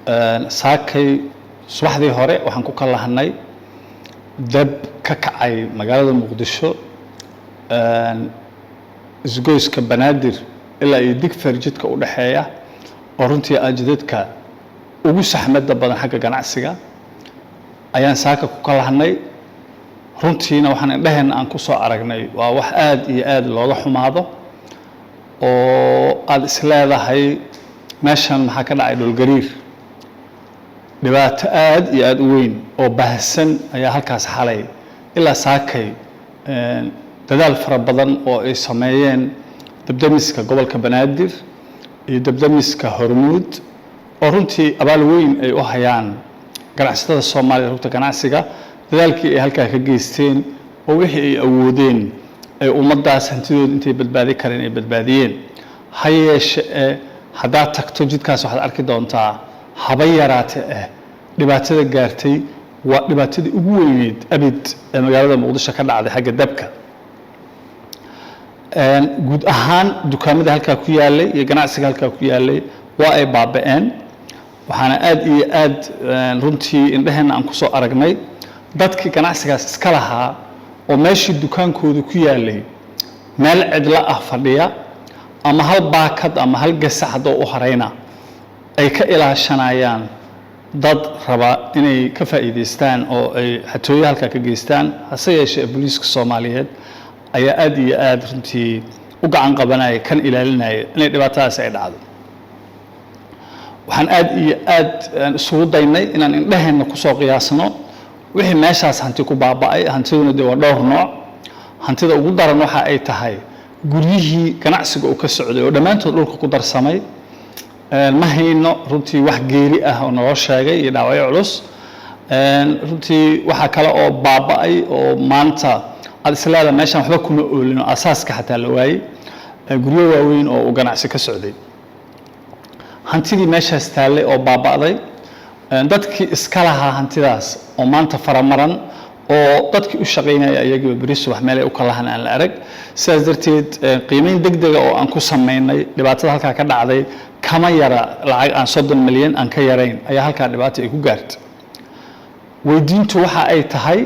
Saakay subaxdii hore waxaan ku kalahanay dab ka kacay magaalada Muqdisho, isgoyska Banaadir ilaa iyo Digfer jidka u dhexeeya, oo runtii ah jidadka ugu saxmadda badan xagga ganacsiga ayaan saaka ku kalahanay. Runtiina waxaan indhaheenna aan ku soo aragnay waa wax aada iyo aada looga xumaado, oo aada is leedahay meeshan maxaa ka dhacay? Dhulgariir, dhibaato aada iyo aada u weyn oo baahsan ayaa halkaas xalay ilaa saakay. Dadaal fara badan oo ay sameeyeen dabdamiska gobolka Banaadir iyo dabdamiska Hormuud, oo runtii abaal weyn ay u hayaan ganacsatada Soomaaliya, rugta ganacsiga, dadaalkii ay halkaa ka geysteen oo wixii ay awoodeen ay ummaddaas hantidooda intay badbaadi kareen ay badbaadiyeen. Ha yeeshe e haddaad tagto jidkaas waxaad arki doontaa haba yaraate dhibaatada gaartay waa dhibaatadii ugu weyneyd abid ee magaalada Muqdisho ka dhacday xagga dabka. Guud ahaan dukaamada halkaa ku yaalay iyo ganacsiga halkaa ku yaalay waa ay baaba'een. Waxaana aada iyo aad runtii indhaheenna aan kusoo aragnay dadkii ganacsigaas iska lahaa oo meeshii dukaankoodu ku yaalay meel cidlo ah fadhiya, ama hal baakad ama hal gasax haddoo u harayna ay ka ilaashanayaan dad raba inay ka faa'iidaystaan oo ay xatooyo halkaa ka geystaan. Hase yeeshee booliiska Soomaaliyeed ayaa aada iyo aada runtii u gacan qabanaya kan ilaalinaya inay dhibaatadaasi ay dhacdo. Waxaan aada iyo aad isugu daynay inaan indhaheenna kusoo qiyaasno wixii meeshaas hanti ku baaba'ay. Hantiduna dee waa dhowr nooc. Hantida ugu daran waxa ay tahay guryihii ganacsiga uu ka socday oo dhammaantood dhulka ku darsamay. Ma hayno runtii wax geeri ah oo naloo sheegay iyo dhaawacyo culus. Runtii waxaa kale oo baaba'ay oo maanta aada isleedahay meeshaan waxba kuma oolin oo asaaska xataa la waayey guryo waaweyn oo uu ganacsi ka socday. Hantidii meeshaas taallay oo baaba'day, dadkii iska lahaa hantidaas oo maanta faramaran, oo dadkii u shaqaynaya iyagiiba beri subax meel ay u kalahan aan la arag. Sidaas darteed qiimeyn deg dega oo aan ku samaynay dhibaatada halkaa ka dhacday kama yara lacag aan 30 milyan aan ka yarayn ayaa halkaa dhibaata ay ku gaartay. Weydiintu waxa ay tahay,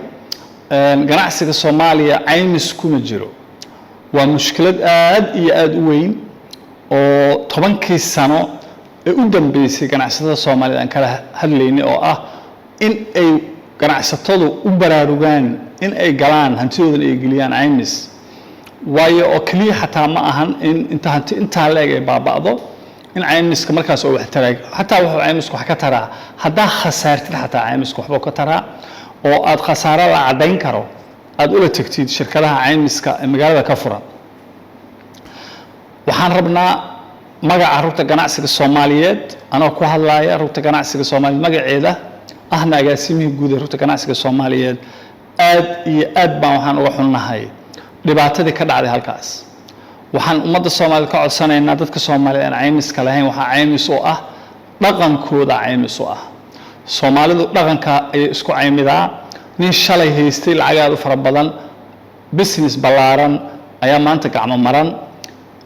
ganacsiga Soomaaliya caymis kuma jiro. Waa mushkilad aad iyo aada u weyn oo 10kii sano ee u dambeysay ganacsatada Soomaaliyed aan kala hadlaynay, oo ah in ay ganacsatadu u baraarugaan in ay galaan hantidoodan ay geliyaan caymis. Waayo oo keliya xataa ma ahan in inta hanti intaa la-eg ay baaba'do in caymiska markaas oo wax taraa. Xataa wuxuu caymisku wax ka taraa haddaa khasaartid, xataa caymisku waxbuu ka taraa oo aad khasaaro la caddayn karo aada ula tegtid shirkadaha caymiska ee magaalada ka furan. Waxaan rabnaa magaca rugta ganacsiga Soomaaliyeed, anoo ku hadlaaya rugta ganacsiga Soomaaliyeed magaceeda, ahna agaasimihii guud ee rugta ganacsiga Soomaaliyeed, aad iyo aad baan waxaan uga xunnahay dhibaatadii ka dhacday halkaas. Waxaan ummadda Soomaaliyeed ka codsanaynaa, dadka Soomaaliyeed aan caymiska lahayn, waxaa caymis u ah dhaqankooda. Caymis u ah Soomaalidu dhaqanka ayay isku caymidaa. Nin shalay haystay lacag aad u fara badan, business ballaaran, ayaa maanta gacmo maran.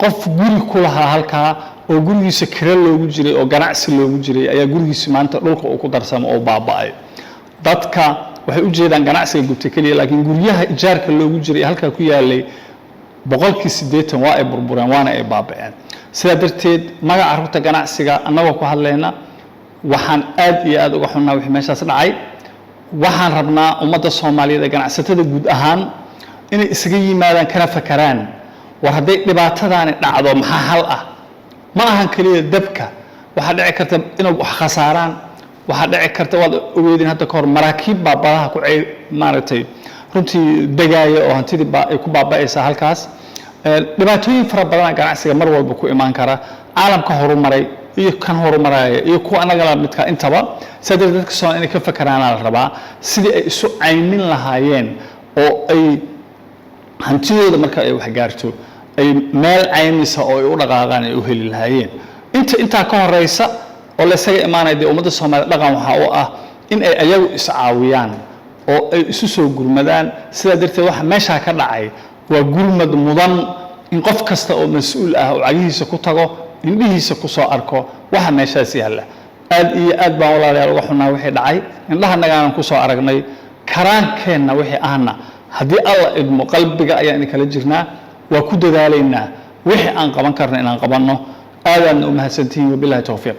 Qof guri ku lahaa halkaa oo gurigiisa kira loogu jiray oo ganacsi loogu jiray ayaa gurigiisa maanta dhulka uu ku darsamo oo baaba'ay. Dadka waxay u jeedaan ganacsiga gubtay keliya, laakiin guryaha ijaarka loogu jiray halkaa ku yaalay 80% waa ay burbureen waana ay baaba'een. Sidaa darteed magaca rugta ganacsiga annagoo ku hadlayna, waxaan aad iyo aad uga xunnaa wixii meeshaas dhacay. Waxaan rabnaa ummadda Soomaaliyeed ee ganacsatada guud ahaan inay isaga yimaadaan kana fakaraan: war hadday dhibaatadaani dhacdo maxaa hal ah? Ma ahan keliya dabka. Waxaa dhici karta inay wax khasaaraan. Waxaa dhici karta, waad ogeydin, hadda ka hor maraakiib baa badaha ku cey maaragtay runtii degaaya oo hantidii ba ay ku baaba'aysaa halkaas. Dhibaatooyin fara badana ganacsiga mar walba ku imaan kara, caalamka horumaray iyo kan horumaraya iyo kuwa annaga la midka intaba. Sidaa darteed dadka Soomaaliya inay ka fakeraanaa la rabaa sidii ay isu caymin lahaayeen oo ay hantidooda marka ay wax gaarto ay meel caymisa oo ay u dhaqaaqaan ay u heli lahaayeen. Inta intaa ka horeysa oo la isaga imaanaya, dee ummadda Soomaaliya dhaqan waxaa u ah in ay ayagu iscaawiyaan oo ay isu soo gurmadaan. Sidaa darteed waxa meeshaa ka dhacay waa gurmad mudan in qof kasta oo mas-uul ah oo cagihiisa ku tago, indhihiisa ku soo arko waxa meeshaas yaalla. Aad iyo aad baan, walaalayaal, uga xunnaa wixii dhacay. Indhahanagaanan ku soo aragnay. Karaankeenna wixii ahna, haddii Alla idmo, qalbiga ayaan idinkala jirnaa. Waa ku dadaalaynaa wixii aan qaban karno inaan qabanno. Aadaadna u mahadsantihiin. Wabilahi towfiiq.